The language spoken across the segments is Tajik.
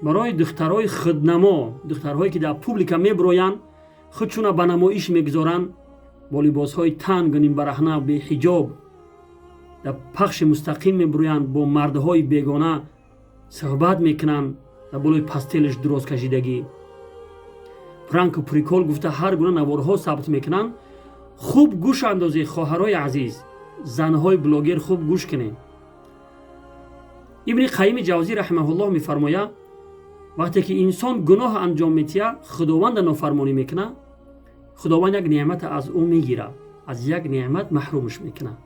Барои духтарҳои худнамо, духтарҳое ки дар публика мебироянд, худшуна ба намоиш мегузоранд бо либосҳои танг, нимбараҳна, беҳиҷоб, дар пахши мустақим мебироянд, бо мардҳои бегона суҳбат мекунанд, дар болои постель ш дуроз кашидагӣ, пранк у прикол гуфта ҳар гуна наворҳо сабт мекунанд. Хуб гӯш андозед, хоҳарои азиз, занҳои блогер, хуб гӯш кунед. Ибни Қайими Ҷавзӣ раҳимаҳуллоҳ мефармояд: вақте ки инсон гуноҳ анҷом метиҳад, Худованда нофармонӣ мекунад, Худованд як неъмата аз ӯ мегирад, аз як неъмат маҳрумш мекунад.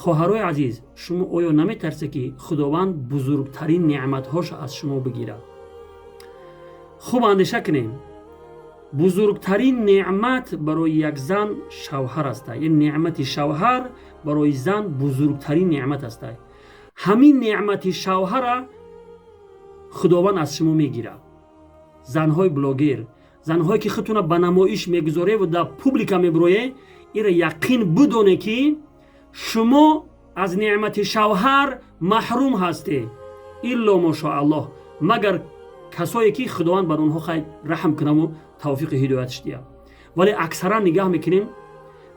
Хоҳарои азиз, шумо оё наметарсед, ки Худованд бузургтарин неъматҳоша аз шумо бигирад? Хуб андеша кунем. Бузургтарин неъмат барои як зан шавҳар аста. Ин неъмати шавҳар барои зан бузургтарин неъмат аста. Ҳамин неъмати шавҳара Худованд аз шумо мегирад. Занҳои блогер, занҳое ки худтона ба намоиш мегузореву дар публика мебироед, ира яқин бидоне, ки шумо аз неъмати шавҳар маҳрум ҳастед, илло мошоаллоҳ, магар касое ки Худованд бар онҳо хайр раҳм кунаву тавфиқи ҳидоятш диҳад. Вале аксаран нигаҳ мекунем,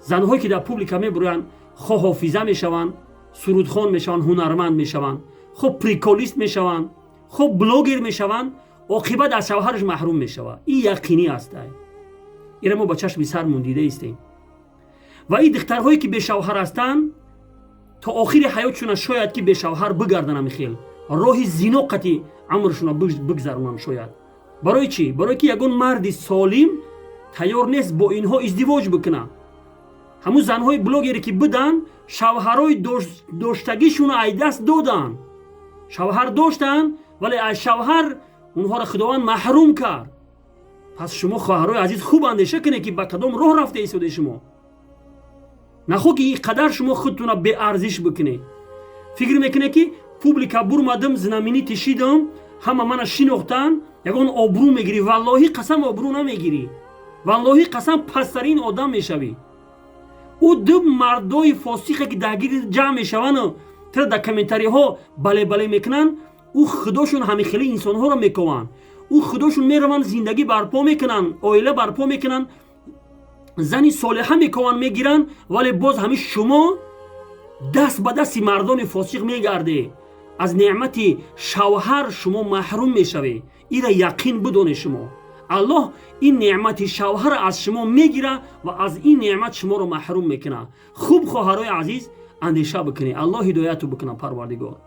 занҳое ки дар публика мебироянд, хоҳ ҳофиза мешаванд, сурудхон мешаванд, ҳунарманд мешаванд, хоҳ приколист мешаванд, хоҳ блогер мешаванд, оқибат аз шавҳараш маҳрум мешавад. Ин яқинӣ аст, ира мо ба чашми сармон дида истем. Ва ин духтарҳое ки бешавҳар ҳастанд, то охири ҳаётшона шояд ки бешавҳар бигарданд, ҳамихел роҳи зино қати амршона бигзаронанд шояд. Барои чӣ? Барое ки ягон марди солим тайёр нест бо инҳо издивоҷ бикунад. Ҳамун занҳои блогере ки буданд, шавҳарҳои доштагишонро ай даст доданд. Шавҳар доштанд, вале аз шавҳар онҳоро Худованд маҳрум кард. Пас шумо, хоҳарои азиз, хуб андеша кунед, ки ба кадом роҳ рафта истодаи шумо. Нахоҳ ки ин қадар шумо худтона беарзиш бикунед. Фикр мекунед, ки публика бурмадам, знаменитый шидам, ҳама мана шинохтанд, ягон обрӯ мегирӣ. Валлоҳи қасам, обрӯ намегирӣ. Валлоҳи қасам, пасттарин одам мешавӣ. Ӯ ду мардои фосиқе ки дар гирди ҷамъ мешаванду тира дар комментариҳо бале бале мекунанд, ӯ худошон ҳамихели инсонҳоро мекованд. Ӯ худошон мераванд, зиндагӣ барпо мекунанд, оила барпо мекунанд, зани солиҳа мекованд, мегиранд, вале боз ҳамин шумо даст ба дасти мардони фосиқ мегардед, аз неъмати шавҳар шумо маҳрум мешавед. Ира яқин бидонед шумо. Аллоҳ ин неъмати шавҳара аз шумо мегирад ва аз ин неъмат шуморо маҳрум мекунад. Хуб, хоҳарои азиз, андеша бикунед. Аллоҳ ҳидояту бикунад, Парвардигор.